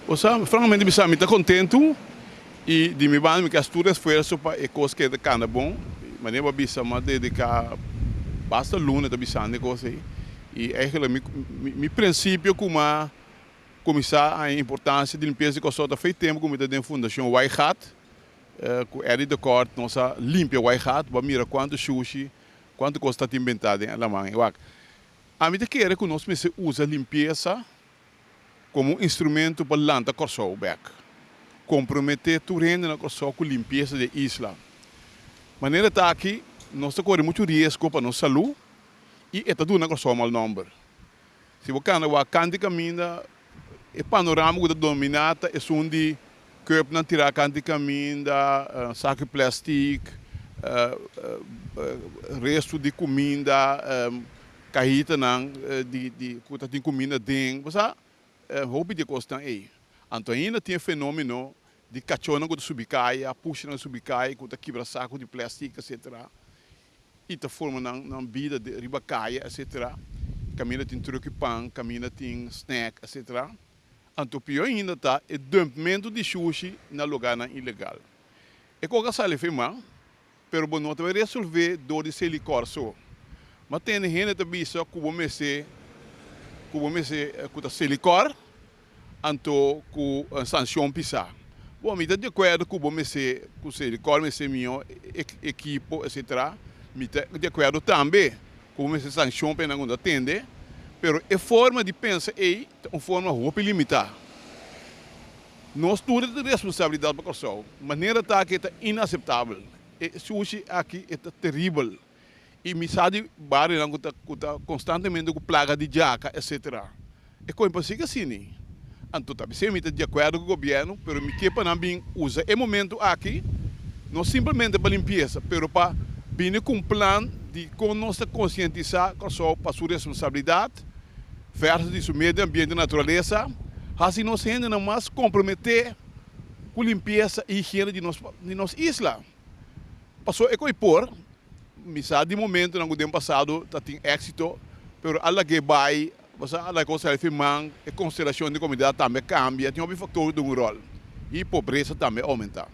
Bo sa, frankamente bisa mi ta kontentu i di mi banda mi ke hasi tur esfuerso pa e kos keda kanda bon. Manera bo a bisa mi a dediká basta luna ta bisando e kos ei i eigenlijk mi mi prinsipio ku mi a kuminsá haña importansia di limpiesa di Kòrsou ta fei tempu ku mi ta den Fundashon Waaigat ku Eddie de Kort nos a limpia Waaigat bo a mira kuantu shushi kuantu kos ta tin bentá den e laman ei. Wak, ami ta kere ku nos mester usa limpiesa komo un instrumento pa lanta Kòrsou bèk. Komprometé tur hende na Kòrsou ku limpiesa di e isla. Manera ta aki nos ta kore muchu riesgo pa nos salú i e ta duna Kòrsou mal nòmber. Si bo kanda wak kant di kaminda, e panorama ku ta dominá ta esun di kùpnan tirá kant di kaminda, saku di plèstik, restu di kuminda, kahitanan di ku ta tin kuminda den. Bo sa, hopi di e kosnan ei. Anto ainda tin e fenómeno di kachónan ku ta subi kaya, pushanan ku ta subi kaya ku ta kibra saku di plèstik, etcetera. I ta forma nan nan bida de riba kaya etc. Kaminda tin truki pan, kaminda tin snack etc. Anto pió ainda ta e dumpmentu di shushi na lugarnan ilegal. E kos a sali fe man, pero bo no ta bai resolvé dor di selikor so. Ma tende hende ta bisa ku bo mester ku bo mester ku ta selikor anto ku sanshon pisá. Bon, mi ta di akuerdo ku bo mester ku Selikor mester mihó ekipo etcetera. Mi ta di akuerdo tambe ku bo mester sanshon pa esnan ku no ta tende, pero e forma di pensa ei ta un forma hopi limitá. Nos tur ta tin responsabilidat pa Kòrsou. Manera ta aki ta inaseptabel. E sushi aki e ta teribel. I mi sa di barionan ku ta ku ta konstantemente ku plaga di djaka etcetera. E koin pa sigui asini. Anto ta bisei mi ta di akuerdo ku gobièrnu pero mi ke pa nan bin usa e momento aki no simplemente pa limpiesa pero pa bini ku un plan di kon nos ta konsientisá Kòrsou pa su responsabilidat versus di su medio ambiente i naturalesa hasi nos hendenan mas komprometé ku limpiesa i higiene di nos di nos isla. Paso e koe por, mi sa di momentonan ku den pasado ta tin éksito, pero a lag'é bai, pasobra a laga kos sali firman, e konstelashon di komunidat tambe a kambia, tin hopi faktor ku ta un ròl i pobresa tambe a oumentá.